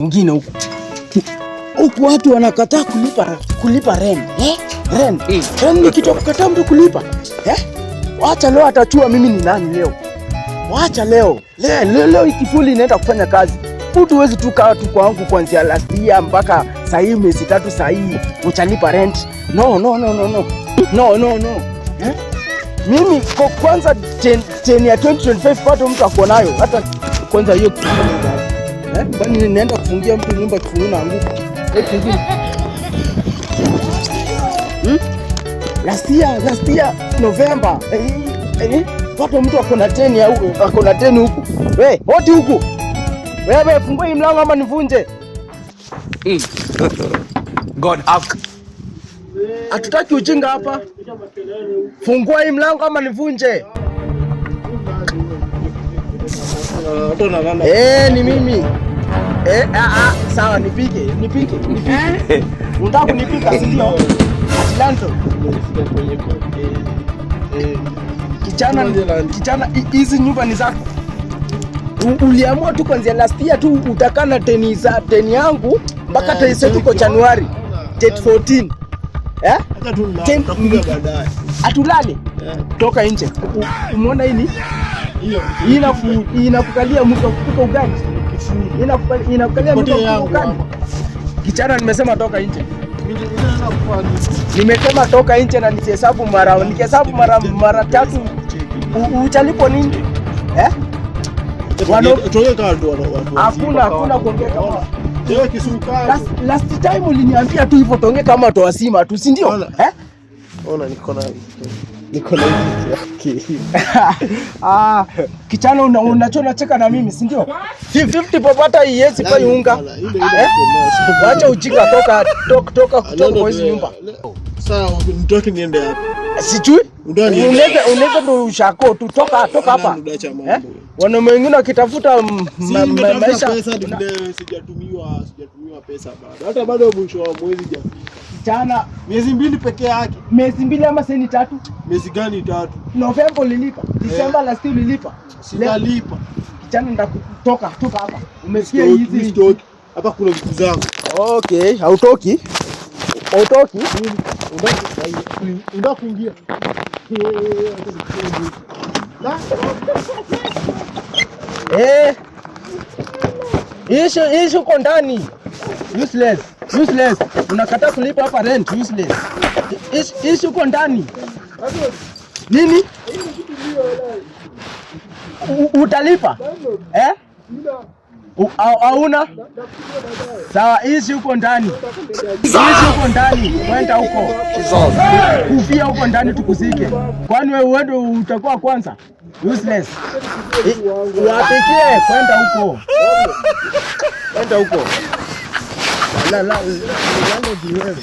Mwingine huku huku watu wanakataa kulipa rent. Eh? Rent. Rent ni kitu kukataa mtu kulipa. Eh? Wacha leo atachua mimi ni nani leo. Wacha leo. Leo leo, leo ikifuli inaenda kufanya kazi. Mtu huwezi tu kaa tu kwangu kuanzia last year mpaka saa hii miezi 3 saa hii uchalipa rent. No, no, no, no, no. No, no, no. Eh? Mimi kwa kwanza 10 ya 2025 bado mtu ako nayo. Hata kwanza hiyo. Eh? Kwani naenda kufungia mtu nyumba kifungu na anguka? Eh, kingine. Last year November. Eh, eh, bado mtu ako na 10 ya ako na 10 huku. We, hoti huku. Wewe fungua hii mlango ama nivunje? God have Hatutaki ujinga hapa. Fungua hii mlango ama nivunje? Eh, ni mimi. Eh, sawa nipike, nipike, nipike. Unataka kunipika si ndio? Atlanto. Kijana, kijana, hizi nyumba ni zako. Uliamua tu kuanzia last year tu utakaa na teni za teni yangu mpaka teni zetu kwa Januari date 14. Eh? Atulale. Toka nje. Umeona hili? Hii inakukalia mtu kupika ugali. Inakukalia mtu kupika ugali. Kijana, nimesema toka nje. Nimesema toka nje na nikihesabu mara nikihesabu mara mara tatu uchalipo nini? Eh? Hakuna hakuna kuongea kama last time uliniambia tu hivyo tuongee kama watu wazima tu, si ndio? Eh? Ona niko na hivi. Ah, kichana unachona cheka na mimi, si ndio? 50 bob hata iwezi kwa unga. Eh? Wacha ujinga, toka toka toka kutoka kwa hizi nyumba. Sawa, nitoke niende wapi? Sijui. Unaweza ndo ushako tu, toka toka hapa. Eh? Wanaume wengine wakitafuta maisha pesa sijatumiwa pesa bado. Hata bado mwisho wa mwezi hajafika. Kijana, miezi 2 peke yake. Miezi 2 ama seni 3? Miezi gani 3? November ulilipa. December last year ulilipa. Sijalipa. Kijana, ndakutoka toka hapa. Umesikia hizi? Hapa kuna vitu zangu. Okay, hautoki? Hautoki? Unataka kuingia? Eh. Ishi uko ndani. Useless. Useless. Unakataa kulipa hapa rent, useless. Ishi uko ndani. Nini? Utalipa? Eh? Hauna? Sawa, ishi huko ndani. Ishi huko ndani, kwenda huko. Kufia huko ndani tukuzike. Kwani wewe uende utakuwa kwanza? Useless. Wapikie kwenda huko. Kwenda huko. La la la, la, la, la, la.